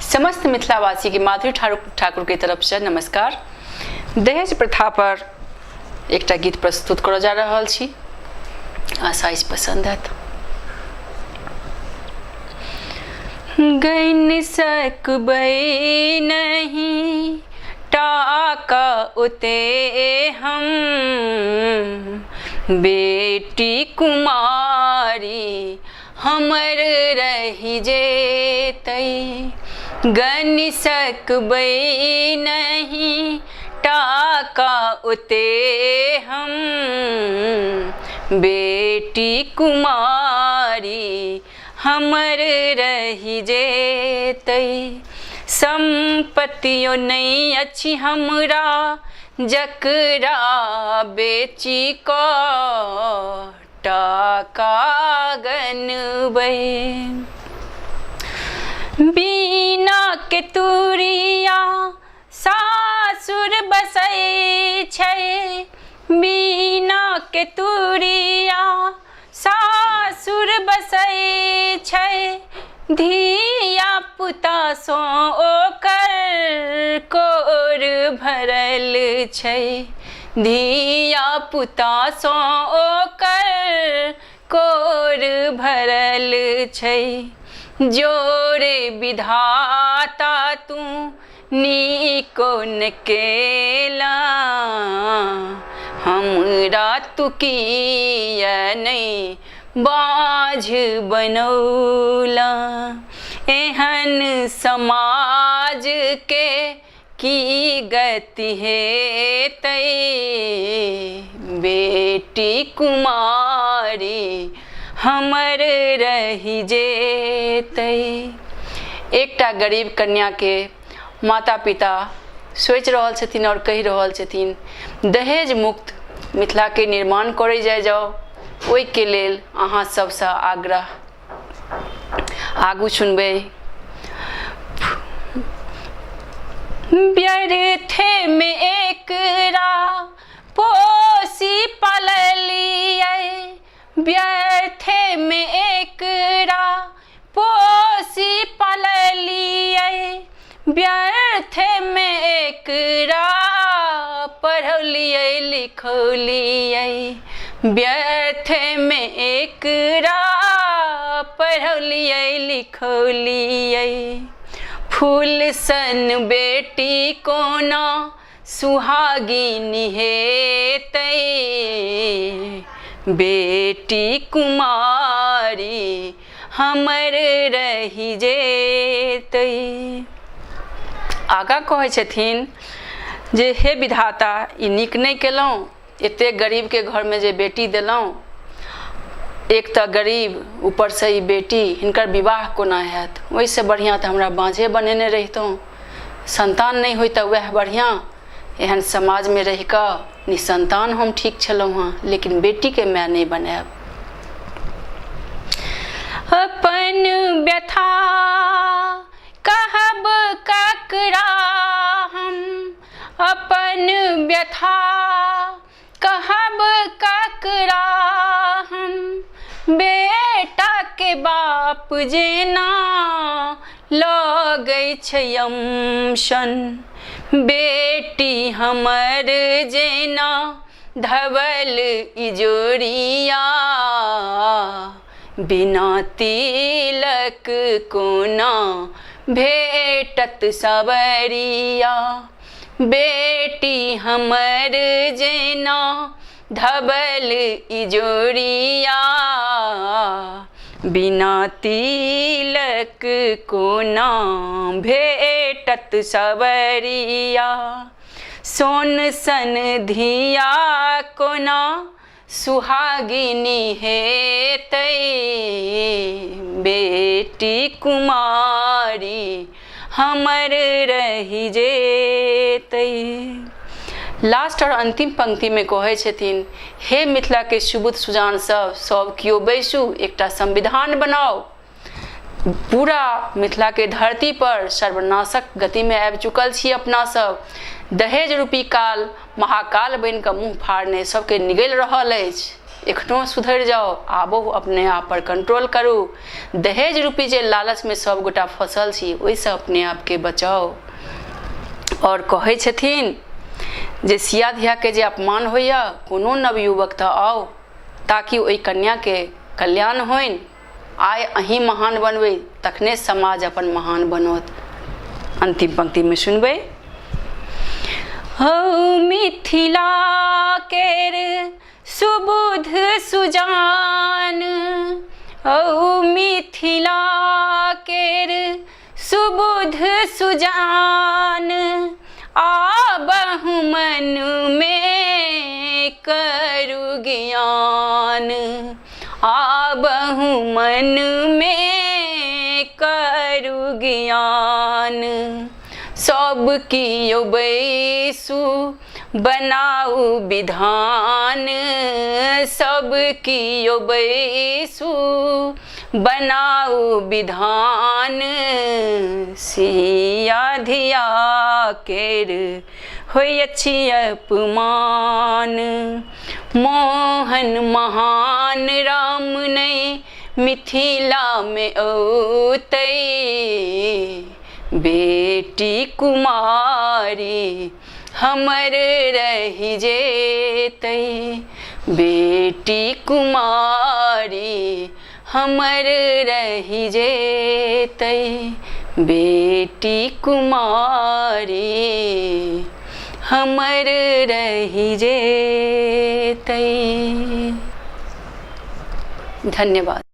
समस्त मिथिलावासी के माधुरी ठाकुर के तरफ से नमस्कार। दहेज प्रथा पर एकटा गीत प्रस्तुत करऽ जा रहल छी, आशा अछि पसंद आयत। गैन सकबै नहीं टाका उते हम, बेटी कुमारी हमर रहि जेतै। गनि सकबै नहीं टाका उते हम, बेटी कुमारी हमर रहि जेतै। सम्पत्तियो नहि अछि हमरा जकरा बेची कऽ टाका गनबै। बिना के तुरिया सासुर बसै छै, बिना के तुरिया सासुर बसै छै। धिया पुता सँ ओकर कोर भरल छै, धिया पुता सँ ओकर कोर भरल छै। जोरे विधाता तू नीको न केला, हमरा तू किया नहि बाझ बनौला। एहन समाज के की गति हेतै, बेटी कुमारी हमर रहि जेतै। एकटा गरीब कन्याके माता पिता सोचि रहल छथिन आओर कहि रहल छथिन, दहेज मुक्त मिथिलाके निर्माण करै जाइ जाउ, ओहिके लेल अहाँ सबसँ आग्रह। आगू सुनबै। व्यर्थे में एकरा पोसी पललियै, व्यर्थे में एकरा पोसी पललियै, व्यर्थे में एकरा पढ़ौलियै लिखौलियै, व्यर्थे में एकरा पढ़ौलियै लिखौलियै। फूल सन बेटी कोना सुहागिनी हेतै, बेटी कुमारी हमर रहि जेतै। आगाँ कहै छथिन जे हे विधाता, ई नीक नहि केलहुँ, एतेक गरीबके घरमे जे बेटी देलहुँ। एक तऽ गरीब, ऊपरसँ ई बेटी, हिनकर विवाह कोना हैत? ओहिसँ बढ़िआँ तऽ हमरा बाँझे बनेने रहितहुँ, संतान नहि होइत तऽ वएह बढ़िआँ। एहन समाजमे रहि कऽ निसन्तान हम ठीक छलहुँ हँ, लेकिन बेटीके माय नहि बनायब। अपन व्यथा कहब ककरा हम, अपन व्यथा कहब ककरा हम, बेटा के बाप जेना लगै छै यमसन, बेटी हमर जेना धवल इजोरिया, बिना तिलक कोना भेटत सवरिया। बेटी हमर जेना धवल इजोरिया, बिना तिलक कोना भेटत सवरिया। सोन सन धिया कोना सुहागिनी हेतै, बेटी कुमारी हमर रहि जेतै। लास्ट और अंतिम पंक्तिमे कहै छथिन, हे मिथिलाके सुबुध सुजान सब, सब केओ बैसू, एकटा संविधान बनाउ। पूरा मिथिलाके धरती पर सर्वनाशक गतिमे आबि चुकल छी अपना सब। दहेज रूपी काल महाकाल बनि कऽ मुँह फाड़ने सबके निगलि रहल अछि। एखनो सुधरि जाउ, आबो अपने आप पर कंट्रोल करू। दहेज रूपी जे लालचमे सभगोटा फँसल छी, ओहिसँ अपने आपके बचाउ। आओर कहै छथिन जे सिया धियाके जे अपमान होइए, कोनो नवयुवक तऽ आउ ताकि ओहि कन्याके कल्याण होइन। आइ अहीं महान बनबै तखने समाज अपन महान बनत। अन्तिम पंक्तिमे सुनबै। हौ मिथिला केर सुबुध सुजान, हौ मिथिला केर सुबुध सुजान, आबहु मन में करू ज्ञान, आबहु मन में करू ज्ञान। सब कियो बैसू बनाउ विधान, सब कियो बैसू बनाउ विधान। सिया धिया केर होइ अछि अपमान, मोहन महान राम नहि मिथिला में औतै, बेटी कुमारी हमर रहि जेतै, बेटी कुमारी हमर रहि जेतै, बेटी कुमारी हमर रहि जेतै। धन्यवाद।